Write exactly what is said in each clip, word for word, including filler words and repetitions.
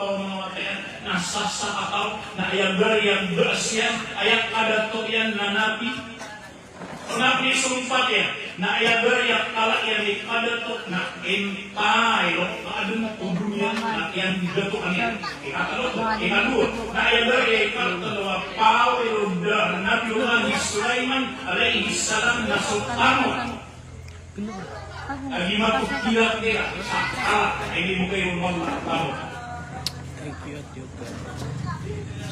Manga wata iyan na sasakataw, na aya gari a bas iyan, aya kadato iyan na nabi. Nabi sompat iyan, na aya gari a kala iyan i kadato na intairo ka adn ko doniya na iyan dato iyan. Ikatlo, ikadowa, na aya gari a ikatlo a pawiro da Nabi Sulaiman alayhis salam na so tano. Lagid oto a kirakira sa kala a inibgay o Allah a tano.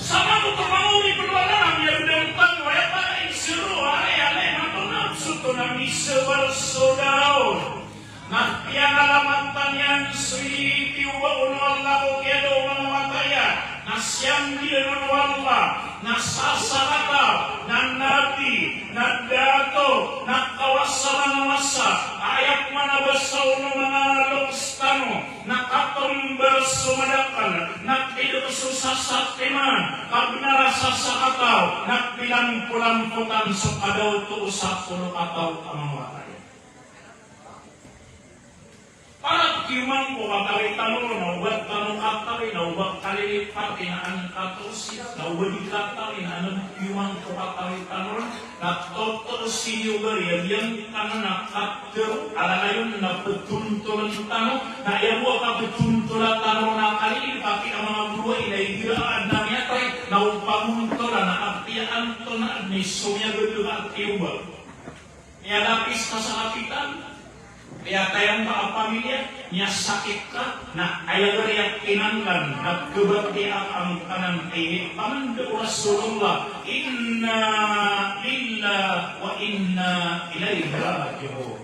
Sa manga oto a manga oripn o Allah a miyabdang tano, aya pala i sero, aya, aya, aya, mato na so oto na misabal so daon. Na piyanalamatan iyan so inikiyoba on o Allah ko kiyada o manga wata iyan. Na siyambidan on o Allah, na sasakataw, na nabi, na dato, na kawasa manga wasa, aya pman a basa on o manga loks tano, na katombar so madakl, na kidk so sasatiman, kabnar a sasakataw, na pilampolampotan so kadaoto o sapolo kataw a manga wata iyan. Para piyomangko katawi tano ron, na oba tano katawi, na oba kalilipati na an katawi siya, na oba di katawi na an piyomangko katawi tano ron, na toto siniyo gari a biyangkanan a katero, alalayon na ptontoln tano, na aya bo a kaptontola tano ron na kalilipati a manga boroa i na igira a adn a miyatay, na o pamontola na apiya antonaa dn i so miyagdg a kiyoba. Miyalapis ka sa kapitan, miyatayamba a pamilya, miyasakit ka, na aya gari a kinanglan, na khabatiya angkanan a inipangndao o Rasulullah, inna lillahi wa inna ilayhi raji'un.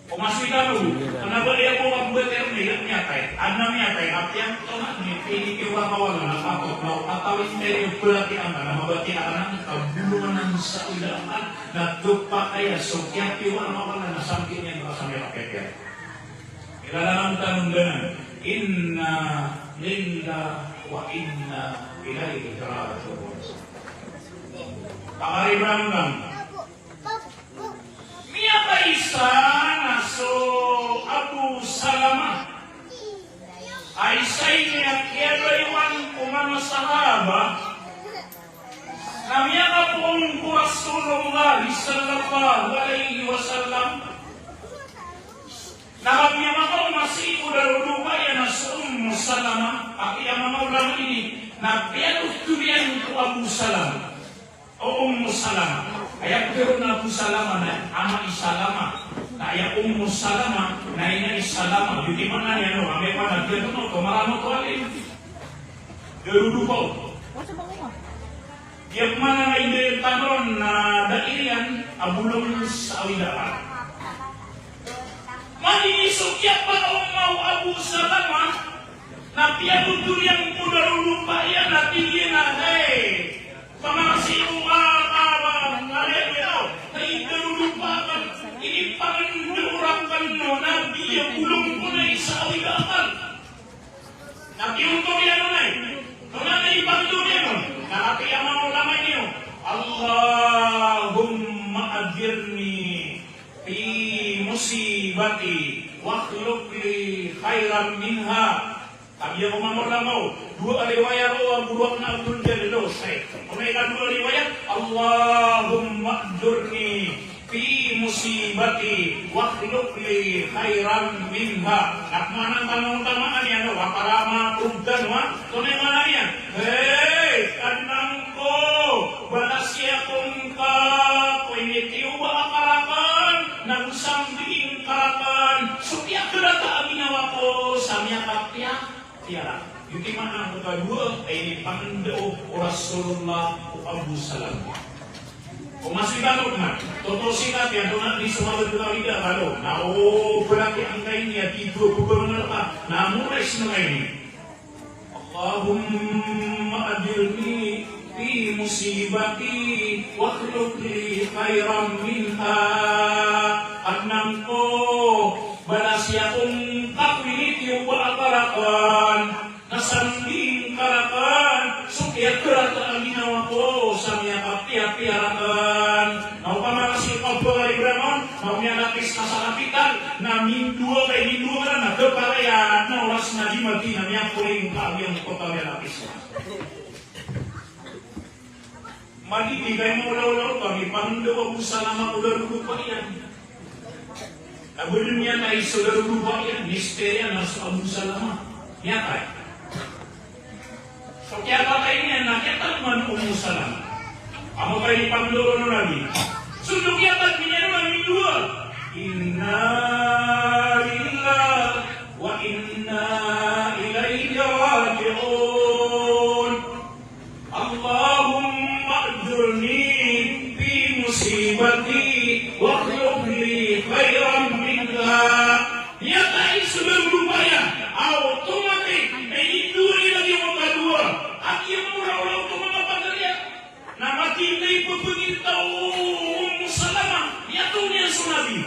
O masoy tano, kna ba aya bo a kabatiya ron na miyatay, adn a miyatay, apiya antonaa dn i pinikiyoba o Allah na katok, na o katawi niyan i pharatiyaya angka na mabatiya angka na kabolongan sa ila angka na khapakay a so kiyapiyoba o Allah na sambitan iyan ka sa miyakapiya. Ilalalam tano ngganan, inna lillahi wa inna ilayhi raji'un. Pakaribranggang. Miyakaisa na so Abu Salamah. A isa ini a kiyabalowan ko manga sahaba. Na miyakapoon ko Rasulullah sallallahu alayhi wasallam. Na kagiya makaoma sii ko darodopa iyan a so Ummu Salamah, a kiyamangaola ini, na piyadoktor iyan ko Abu Salamah. O Ummu Salamah. Aya pitharo na Abu Salamah na ama i Salamah. Na aya Ummu Salamah na ina i Salamah. Giyoto i maana niyan, no, amay ka na giyoto, no, to marano to alim. Darodopa oto. Giya pman a inda iyan tano ron na da iyan a bolong sa awid a akal. Mani so kiyapakaoma o Abu Salamah, na piyadoktor iyan ko darodopa iyan na tig iyan a, hay, pamangasi ko ka, ka, ka, ka, na i darodopa akn, inipangndao rakn o Nabi a bolong ko na isa awid a akal. Na kiyontol iyan on ay. Tonaa i pangndao iyan on? Na katii a manga ulama niyo, Allahumma ajirni fi musibati wa akhlif li khairan minha. Kagiya ko manga ulama o, dowa a riwayat o Abu Bakr na Abdul Jalil o Shaykh. Tonaa i kadowa a riwayat, Allahumma ajurni fi musibati wa akhlif li khairan minha. Na pman a manga utamaan iyan o, a para maprogdan, wa, tonaa i maana niyan? Hey, Kadnan ko, balasi ako ngka ko initiyoba ka rakn, nago sambiin ka rakn so kiyakarata a ginawa ko sa miyakapiya. Aya, giyoto i maana ko kadowa a inipangndao o Rasulullah ko Abu Salamah. O masoy tano man, toto sii ka tiyan to na di so mabagr a wida kalo, na o barati angkai niyan tito ko pangnar ka, na mora isno ka ini. Allahumma ajirni fi musibati wa akhlif li khairan minha. Kadnan ko, balasi ako ngka ko initiyoba ka rakn, na sambiin ka rakn so kiyakarata a ginawa ko sa miyakapiyapiya rakn. Na opama ka sii ko pagari bramon, na o miyalapis ka sa kapitan, na mindowa ka, mindowa ka na, na khapakay a adn a oras na di mati, na Ako rin kaagiyangkoto a lapis. Madidi kay maolaola oto a mipangndaw o Abu Salama ko darodopa iyan. Na ba dn miyatay so darodopa iyan, mister iyan na so Abu Salama. Miyatay. So kiyapatay niyan na kiyatadman o Ummu Salama. Aya pn i pangndao o Nabi. So kiyatadman iyan na mindowa: Inna lillahi wa inna ilaihi raji'un. Allahumma ajurni fi musibati wa akhlif li khairan minha. Miyatay so darodopa iyan, automatic, na inindowaan iyan lagid o kadowa. Apiya mawraw oto manga pagari. Na matindg i pphangni o Ummu Salama, miyatoon iyan so Nabi.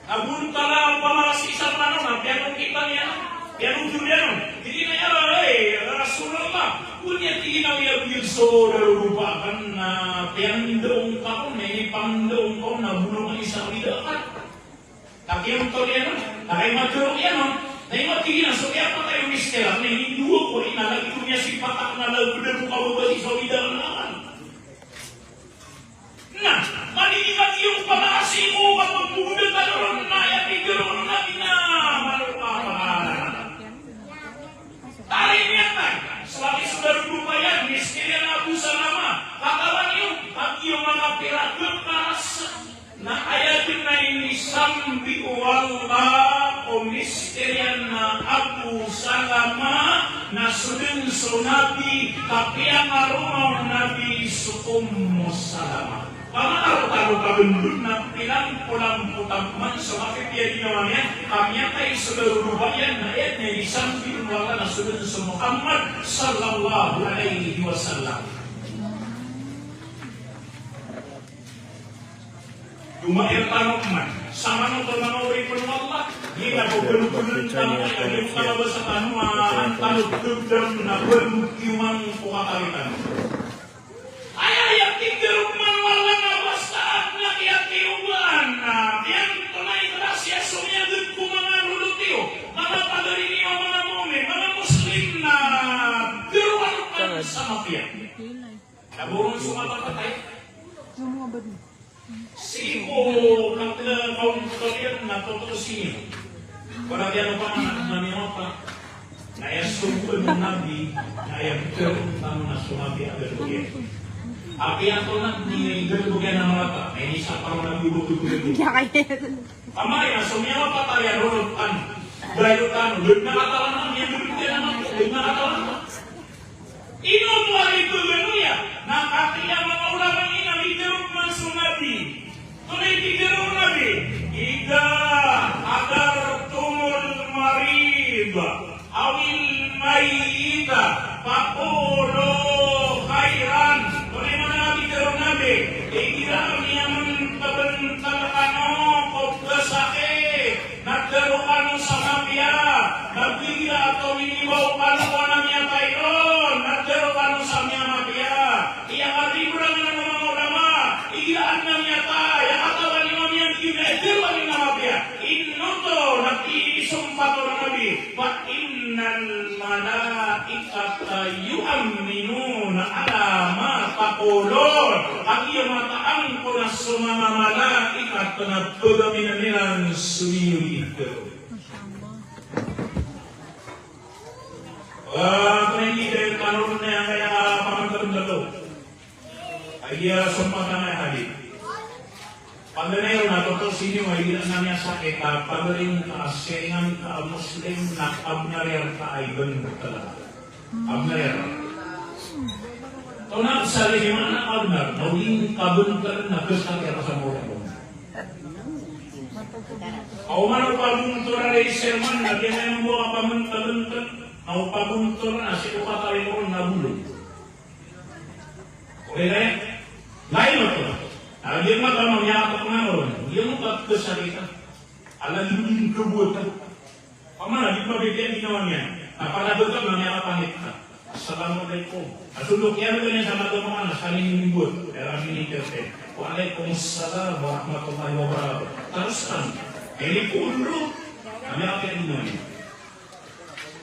Na bontal a pamala sii sa manga, na piyanokita niyan, piyanothol iyan. Tig iyan a, "Ya Rasulullah, odi na tig iyan a aya biyag so darodopa akn na piyangndaw ngka on, na inipangndao ngka on na bolong iyan sa awida akn." Tapi ang tawag iyan, na kay matero iyan, na iwan tig iyan a so kiyapatay o mister akn na inindowa ko rin na lagid o miyasipat akn a lagid ko kababasi sa awida akn. Na, mani di ka tiyo pala si ko kapag muda ka doon na ya tigero na ina, malo ka pala. Tari niyan na, so lagi so darodopa iyan, mister iyan a Abu Salama, katawan iyo, pag iyo manga pira, karas. Na aya dn a inisambi o Allah ko mister iyan a Abu Salama na so dn so Nabi, ka piyangaroma o Nabi so Ummu Salama. Pamakarotaro ka bndod na pilampolampo taman so kapipiya di niyan, ka miyatay so darodopa iyan na aya dn a inisambi o Allah na so dn so Muhammad sallallahu alaihi wasallam. Doma iran tano man. Samanoto manga oripn o Allah. Di na ko pnopnn tano, di ko kalabasa tano, a an tano tgdam na pnkiyoman ko katari tano. Aya, aya tig iran man o Allah na basta adn a kiyatiyobaan, na iyan oto na ikhlas iyan so miyagd ko manga lolot iyo, manga pagari niyo, manga mu'min, manga Muslim, na tero kano sa mapiya. Na boron so mapapatay. Sii ko kata kaon ko kaliyan na toto sii. Para di ano pa na, na miyawapa. Na aya sogoan o Nabi, na aya btero tano na so Nabi a galbk iyan. Apiya antonaa i galbk iyan a marata, na inisapar o Nabi o btero. Amay na so miyawapa tariya ronod tano. Dayo tano, lod na katawan a miyagalbk iyan a marata, lod na katawan a. Ino oto a lipgan iyan? Na katii a manga ulama iyan a mitharo man so Nabi. Tonaa i pitharo o Nabi? Idha hadartumul marida awil mayyita faqulu khairan. Tonaa i maana a pitharo o Nabi? Igira a miyamntabntang kano ko kasakit, na tero kano sa mapiya, na igira a taw a minibaw kano ko ana miyatay ron, na tero kano sa miyamapiya. Aya katiberangan o manga ulama, igira a ana miyatay, aya katawan iyan a miyatay, na tero kano sa mapiya. Ino oto, na inisompat o Nabi, fa innal malaikata yu'minuna ala ma taqulun. Kagiya mataan ko na so manga malaikat na pagaminanan iran so iyo ito. Ah, pwede din tanong na yan kaya, ah, pamangkot ng dalaw. Ay, ah, sumpah na nga hadith. Paganayon na, totoo siniyo, ay, ilan na niya sakit, ah, pagaring ka, siringan ka, Muslim na, abnar iyan ka, ay, ganun ka talaga. Abnar iyan. Tona, sa lima na abnar, na uling kabuntalan na, gusto ka sa mura. Aw man o pabuntoran a sermon, na di na mbo a pamantag-antag. Aw pabuntoran a sii ko katawi ko ron na bolong. Okay na yan? Lain oto. Na di mata mamiyakatok na ron. Di mo kapagkasakita. Ala, di mo din kabuwatan. Pamana, di mabibiyan ginawa niyan. Na panabagan na niyan a pangit ka. Assalamu alaikum. Asundok iyan, ganyan sa mata mo na, sa nini mbuwat. Era mini kerte. Wa alaikum assalam wa rahmatullahi wa barakatuh. Terus kan. Ini pun dulu. Kami apa yang ginawa niyan?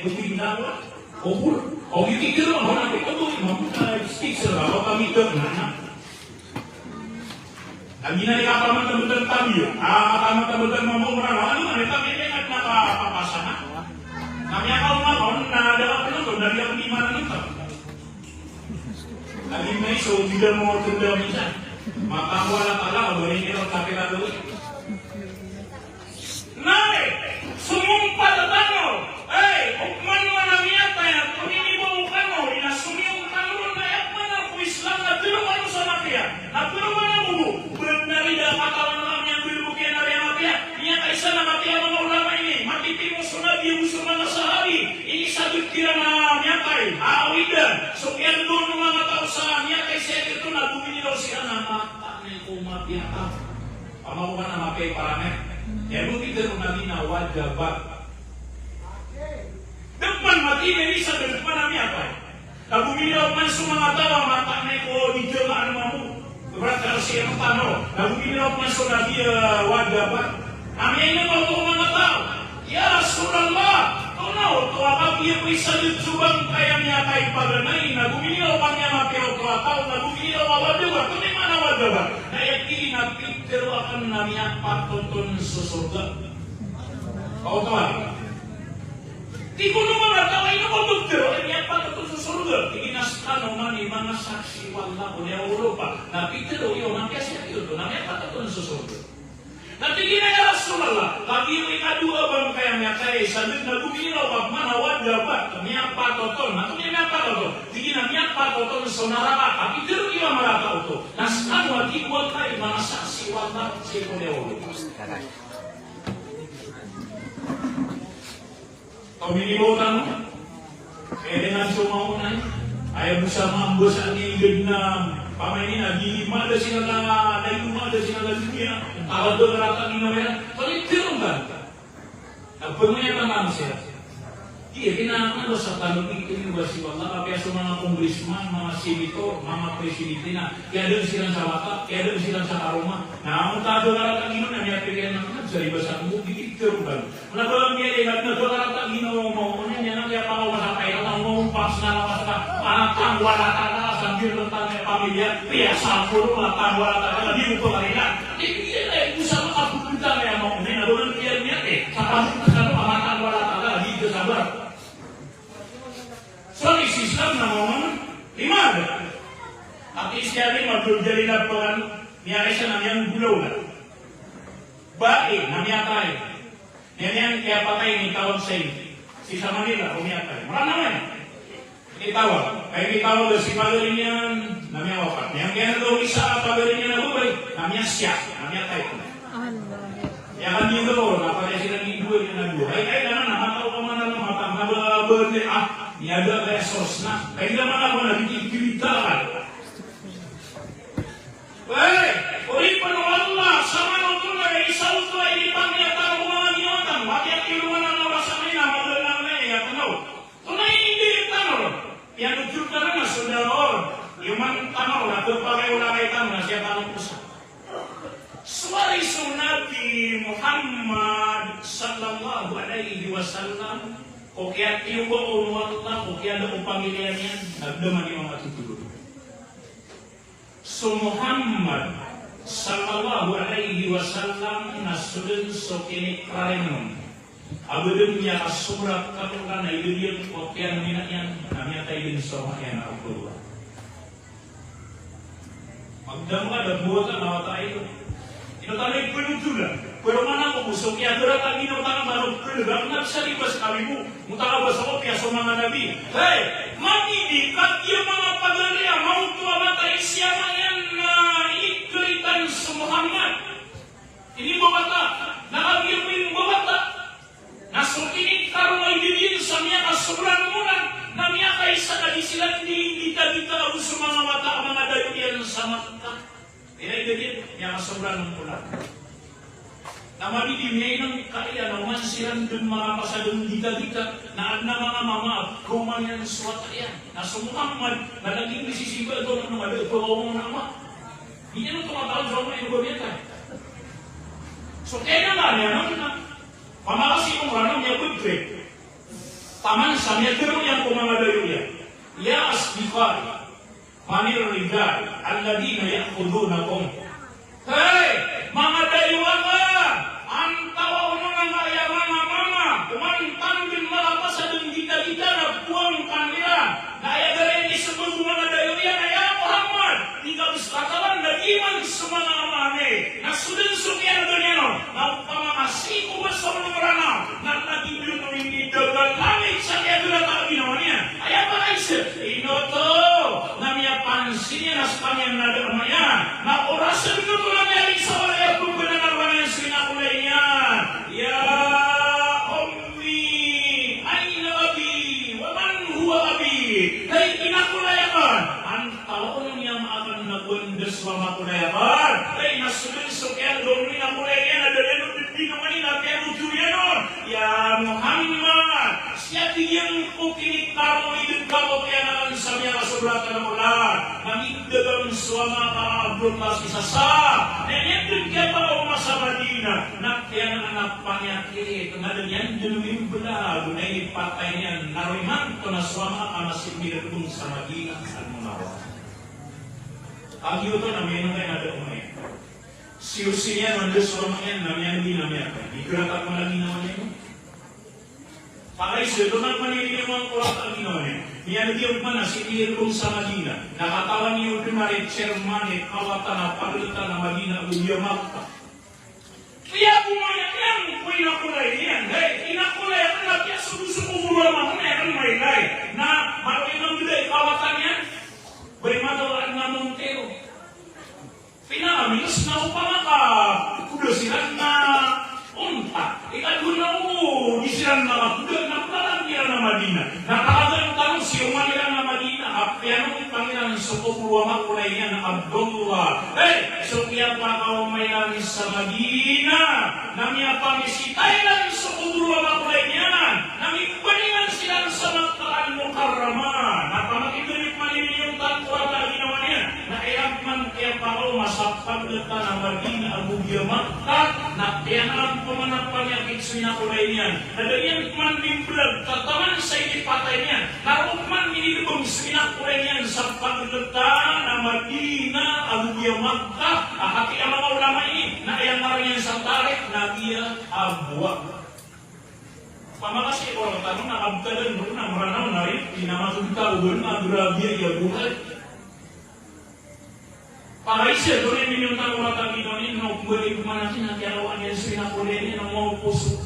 ipotindang ko kubor. O giyoto i tero, o na pito bo, mambo ka speaker, awa kami tero na. Lagid na di kapamantang-bantang tabiya. Ah, kapamantang-bantang mambo mrana. Ano man, tabiya, kaya nga nakapapasa na. Na miyakaoma ka on, na da ka pnonton, da di ako di manonton. Lagid na iso, di da mo tenda minsan. Makakuwala pala, o ba rin ito, kapila doon. Nay, somompat tano. Ay, opama na miyatay a toninibo kano, ina somiyong tano ron na aya pman ko Islam na tero kano sa mapiya. Na tero kano bo, bnar i da katawan a miyatero bo kiyan a aya mapiya. Miyakaisa na mapiya a manga ulama ini, matitimo so Nabi ago so manga sahabi. Inisagot kiran a miyatay a awidan so kiyandoon o manga taw sa miyakaisa a tero na gominilaw siran a mataan ko mapiya a taw. Pamawaan a mapiya i parangan. Aya bo pitharo o Nabi na wajabat. Da pman mati na isa, da pman a miyatay. Na gominilaw pman so manga taw a mataan ko di jamaah mambo. Ibarat ka sii tano. Na gominilaw pman so Nabi a wajabat. Na miyainga oto o manga taw. Ya Rasulullah, tonaa oto a kapiya ko isa dn so bangkay a miyatay paganay, na gominilaw pman a mapiya oto a taw, na gominilaw a wajabat, tonaa i maana a wajabat? Na aya tig iyan a pitharo akn na miyapat oto so sorga. Oto a. Tig o manga taw a ino ka pitharo a miyapat oto so sorga? Tig iyan a skano man i manga saksi o Allah ko niyan olopa. Na pitharo iyo, na piyasiyat iyo oto, na miyapat oto so sorga. Na tig iyan a, ya Rasulullah, kagiya ko ikadowa a bangkay a miyatay, sa dn na gominilaw ka pman a wajabat, miyapat oto. Na tonaa i miyapat oto? Tig iyan a miyapat oto so naraka. Kagiya pitharo iyo a marata oto, na skano a tig o Allah i manga saksi o Allah sii ko niyan olopa. Tominibo tano. Kaya dengan so maona, aya bo sa manga basa ni gdna, pamaini na di mada sii na, na di mada sii na doniya. Talaga rata di na wala. Palitiro ka. Pamaya tano sii. Iya, kina ano sa tano di kini wasi wala, kapiya so manga congressman, manga senator, manga presidente na, kiyadaan siran sa wata, kiyadaan siran sa karoma. Na, ang talaga rata di na, na niya pilihan na, na, sa riba sa kubo, di kini tiro ka. Na ba miyailay na, na ba karata ginawa mo, o niyan, niyan, niyan, pakaoma sa pay, na, na, umpas na, lawas na, matang wala tano, sa biyar tano, pamilya, piyasaporo, matang wala tano, di mo pa karina. Di, di, di, di, di, sa makapupunta na yan, o niyan, na ba miyailay niyan, eh, sa kapupunta sa matang wala tano, di ka sabar. Sorry, si Islam na mo, lima. Ati siya rin, magdudjali na pa, niya, isa na niyan gulaw na. Bae na miyatay. Niyan, niyan kiyapatay, initawag sa ini. Sii sa Manila, o miyatay. Maranaw iyan. Initawag. Kay initawag si pagari niyan, na miyawapat. Niyan, niyan daw isa a pagari niyan a babay, na miyasiya, na miyatay. Allah. Aya kan dito, na pati sila ni dowa, niyan na dowa. Ay, ay, na, na, na, mataw ka man na, na, mataw, na, ba, ba, ah, niyan da, kaya source na. Kay da man ako na, di, di, di, di, Ay, oripn o Allah, sa manoto na isa oto a inipamiyataro ko manga ginawa tano, maki a kiloman a nawasa na ina, mabala na ina tano. Tonaa i indirect tano ron? Piyanothol tano na so daor, iyo man tano, na pphakaolalay tano na siya tano kosa. Sowari so Nabi Sallallahu alaihi wasallam, ko kiyatiyoba o Allah ko kiyada o pamiliya niyan, na da man iyan matotoro. So Muhammad sallallahu alaihi wasallam na so dn so kinikraring on a ba dn miyakasobra katoran a idadiyag ko kiyanamina iyan na miyatay dn so ama iyan a Abdullah. Magdam ka da bo ta na wata ito. Ino tano i penotola. Pero mana ko bo so kiyagarata ginawa tano ba no penotola na bisa di ba sa kami bo. Mota ka ba sa kopiya so manga nabi. Hey, magidi ka giya manga pagari a maoto a matay si ama iyan na inikaritan so Muhammad. Inimbabata, na kagiya inimbabata. Na so kinikaroma i didin sa miyakasobra on na miyakaisa ka di siran di, di gitagita ago so manga wata a manga dayo iyan sa Makkah. Aya i didin, miyakasobra on. Na madidi miyainang ka iyan, na oman siran dn manga pasad dn gitagita, na adn a manga mama a pkaoma niyan so wata iyan. Na so Muhammad, na lagid i sisiba ko na mada ko na ama. Di niyan oto mataw so ama iyan ko miyatay. So kaya nga niyan na Pamakasi ko Ramadan, miyabegre. Taman sa miyatero iyan ko manga dayo iyan. Ya asdiqai, manir rijal alladhina ya'khudhunakum. Hey, manga dayo akn, antawaa on angkaya manga mama, oman tano dn mala a pasad dn gitagita na poon kami iran. Na aya garayan i smbag o manga dayo iyan a, ya Muhammad, di ka bs katawan na giya man so manga ama ami. Na so dn so kiyanadn iyan on, na opama ka sii ko masa o Ramadan, na lagid dn o inidaga langit sa kiyagarata a ginawa niyan. Aya pakaisa, ino oto, na miyapansin iyan a skaniyan na da a ama iyan. Na oras a ino oto na miyarisaw a aya pmbnar a ama iyan so inakolay niyan. Ya ummi, aina abi, wa man huwa abi? Hay inakolay akn, antawaa on i ama akn nago anda so ama ko lay akn? Hay na so dn so kiyanadn o inakolay niyan a da niyan on dn dn oman i na kiyanotol iyan on. Ya Muhammad, sii a tig iyan ko kinikaroma i dn ka ko kiyanaan sa miyakasobra tano olan. Na mindagang so ama ka a Abdullah sii sa Sham. Na aya dn kiyapakaoma sa Madinah na kiyanaan a panyakit, na da niyan dn mimblag, na inipatay niyan, na roo imanto na so ama ka na sii mirbng sa Madinah Al-Munawwarah. Kagiya oto na miyanengkay na da a ama iyan. Sii, sii niyan na da so ama iyan na miyanegi na miyatay. Di kira ka pn a ginawa niyan. Pakaiza oto na pman i ginawa niyan ko rata a ginawa niyan. Miyanegi pman a sii mirbng sa Madinah. Na katawan iyo dn a ri chairman i kawatan a pagltan a Madinah ago giya Makkah. Piyakomayan iyan ko inakolay niyan, hay, inakolay akn na piyasogosogo ko boro a ama ko na aya akn mailay. Na malo iyan a mbda i kawatan iyan. Ba i mataw a adn a Montero. Pinakaminus na opama ka koda siran na onta. Ikadowa na o di siran makakoda na palalan iran a Madinah. Na talagan tano sii oman iran a Madinah a piyanontan iran so kobor o ama ko lay niyan a Abdullah. Hay, so kiyapakaoma iran sa Madinah na miyapamisita iran so kobor o ama ko lay niyan. Na mimbalingan siran sa Makkah Al-Mukarramah. Na pamakitoni pman i miniyontan ko rata a ginawa niyan. Na iran pman kiyapakaoma sa pagltan a Madinah ago giya Makkah, na kiyanaan pman a panyakit so inakolay niyan. Na da iyan pman mimblag, taman sa inipatay niyan. Na roo pman minirbng so inakolay niyan sa pagltan a Madinah ago giya Makkah. A katii a manga ulama ini, na aya ngaran iyan sa tarikh na giya Abwa. Pamakasi ko rktano na kabtadan ron a Mranaw na ri, inamato dn ka o ba dn a grabe aya bo hay. Pakaiza oto na i miniyontan ko rata a ginawa niyan na o kmbali pman a kiyarawan iyan so inakolay niyan na mawposo.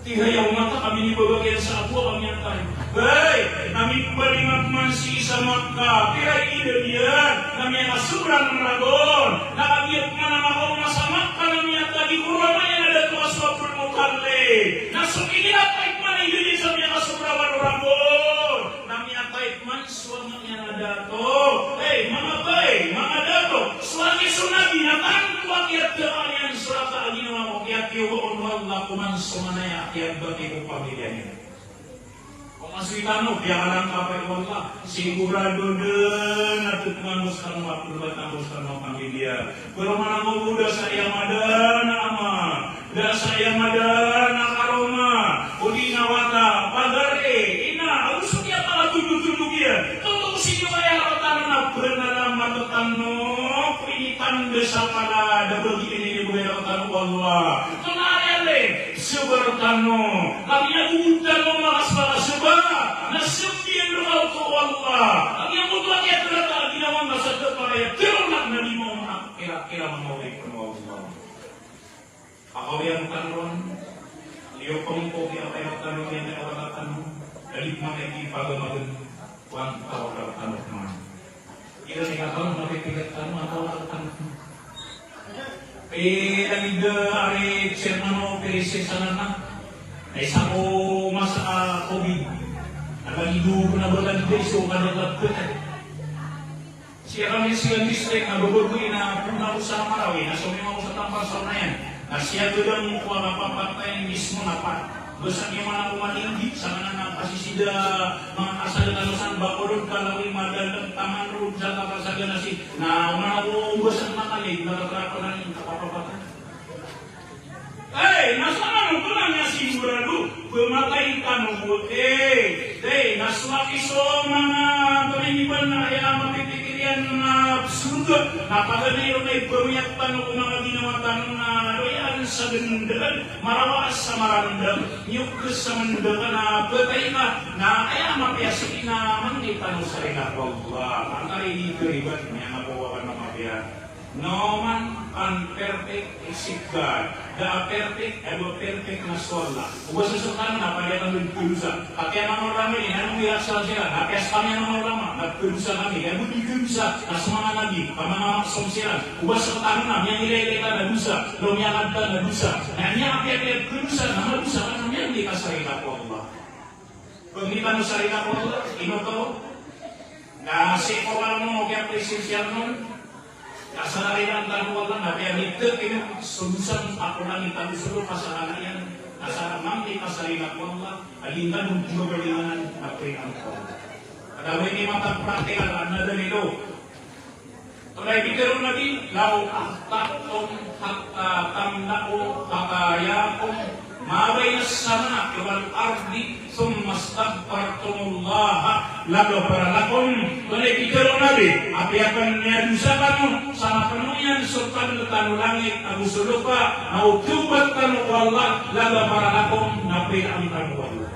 Tig iyan a mata kami ni baba kiyan sa Abwa kami a tayo. Hay, na mimbalingan pman sii sa Makkah, pira i idad iyan, na miyakasobra ragon, na kagiya pman a makaoma sa Makkah na miyatagi ko rama iyan a dato a so Abdul Muttalib. Na so kinirapay pman a idad iyan sa miyakasobra walo ragon, na miyatay pman so ama iyan a dato. Hay, manga bai, manga dato, so ani so Nabi na tanto a kiyatdaan iyan so rata a ginawa ko kiyatiyoba on o Allah ko man so manaya a kiyabati ko pamilya niyan. Ko masoy tano, piyakalangkapay o Allah, sigurado dn a totmangos tano a polobat tano sa tano a pamilya. Pero mana ko bo da sa iya madan a ama, da sa iya madan Allah. Tonaa i sabar tano. Kagiya bo tano makasaba, na sabaad iyan rka oto o Allah. Kagiya bo oto a kiyakarata a ginawa ngka sa da para aya tero na di mo a kirakira manga oripn o Allah. Pakawiyan tano ron. Iyo pn ko kiyakarata tano iyan a wata tano. Dali pn a kipagamagan. Wan tawakal tano pman. Iran i katawan, mapipigat tano, matawan tano. Eh, lagid a ari chairman o P R S S anan na. Ay sa ko masa a COVID. Lagid o na ba lagid a iso ka dapat. Sii kami sii district na babagoy na puna ko sa Marawi, na so miyanga ko sa Tampar sa Unayan. Na sii a gadam ko a kapapatay mismo na pat. Basa niyo man ako maninggi, sa kanan a kasisida, manga kasal na losan, Bacolod, Kalawi, Madalag, Tamanrog, sa Tapasaga na si, na man ako umbasa na kali, na katrapan na rin, kapapapatay. Ay, na sa ano ko lang niya sigurado, pamatay tano bo, eh. Ay, na so aki so manga pamimiban na aya mapipikir iyan na surga, na paganay ron na ipamiyat tano ko manga ginawa tano na royaan sa gandaan. Marawa sa maranda, niyok sa manda ka na patay ka, na aya mapiya sii na mangni tano sa rida ko Allah. Mangkari di karibat, niyan na po wakan na mapiya. No man can perfect except God. Da a perfect, aya bo perfect na so Allah. Oba so tano na paliya tano di kadosa. Kapiya manga ulama ini, ano miyasal siran? Kapiya sa kami a manga ulama, na kadosa kami. Aya bo di kadosa, na so manga nabi, ka manga maksum siran. Oba so tano na, miyangilay-ilay ka na dosa. Lomiyakad ka na dosa. Na niyan apiya-piya kadosa na madosa ka na miyangni ka sa rida ko Allah. Pangni tano sa rida ko Allah, ino to? Na sii ko kala mo kiyapresensya ron. Na sa rida tano ko Allah, na apiya mitk ino so dosa a ko langit ago so lopa sa kala iyan. Na sa mangni ka sa rida ko Allah, a di ngka dn pmbabalingan a pira ko Allah. Kada ini mata praktikal, na dalil o Tonaa i pitharo o Nabi, "Law akhta'tum hatta tamla'u khatayakum ma baynas samai wal ardi, thumma istaghfartumullaha laghafara lakum." Tonaa i pitharo o Nabi, apiya pn miyadosa kano sa mapno iyan so pd tano langit ago so lopa, na o tawbat tano ko Allah, laghafara lakum, na payaan kano o Allah.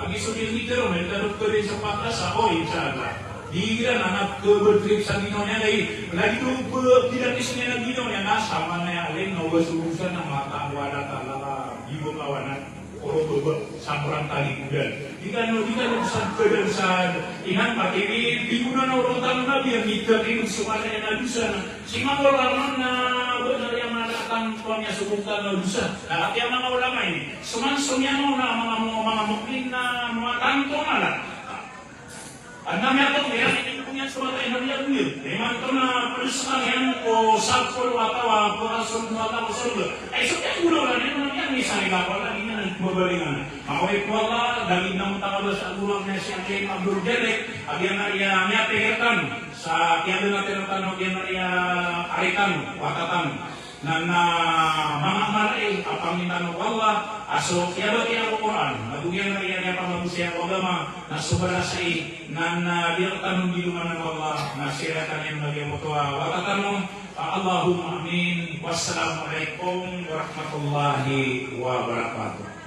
Agi so di ngitero, na di tano pwede sa patas, o, insha Allah. Di iran anak ke bertrip sa ginawa niyan, lagi, lagi do pe, di iran iso niyan ginawa niyan, na sama na iyan, alin, na oba so urusan na mata, wala, talala, di bo kawanan, oro baba, samprang tali kudan. Di kano, di kano sa kudan sa inan, pati di, di kudan na orang tano na, biya mita, di so kala iyan na dosa na. Sii manga ulama na, ba na riya mala a tanto a miyasogo tano a dosa. Na kapiya manga ulama ini. Soman so miyangaona a manga, manga mu'min na manga tanto mala. Adn a miyatonga iyan, ini ko niyan so mata iyan a miyagoyag. Imanto na pd skaniyan ko sapolo a taw a pakasold o Allah ko sorga. Ay, so miyagoyag na niyan, niyan, niyan, isa rin ako, Allah, di niyan mabalingan. Makawi ko Allah, dagid na mutangabas a gurang niyan si Hakim Abdul Jalil, a giyanan a iya miyapikir tano. Sa kiyaadn a tiro tano, giyanan a iya ari tano, wata tano. Na, na manga malai a pangni tano ko Allah, a so kiyabatiya ko Qur'an, ago giyanan a iya miyapamagosaya ko agama, na so balasai, na, na di rktano di lomanan o Allah, na sii rktano iyan a giya moto a wata tano. Allahumma amin. Wassalamu alaikum warahmatullahi wabarakatuh.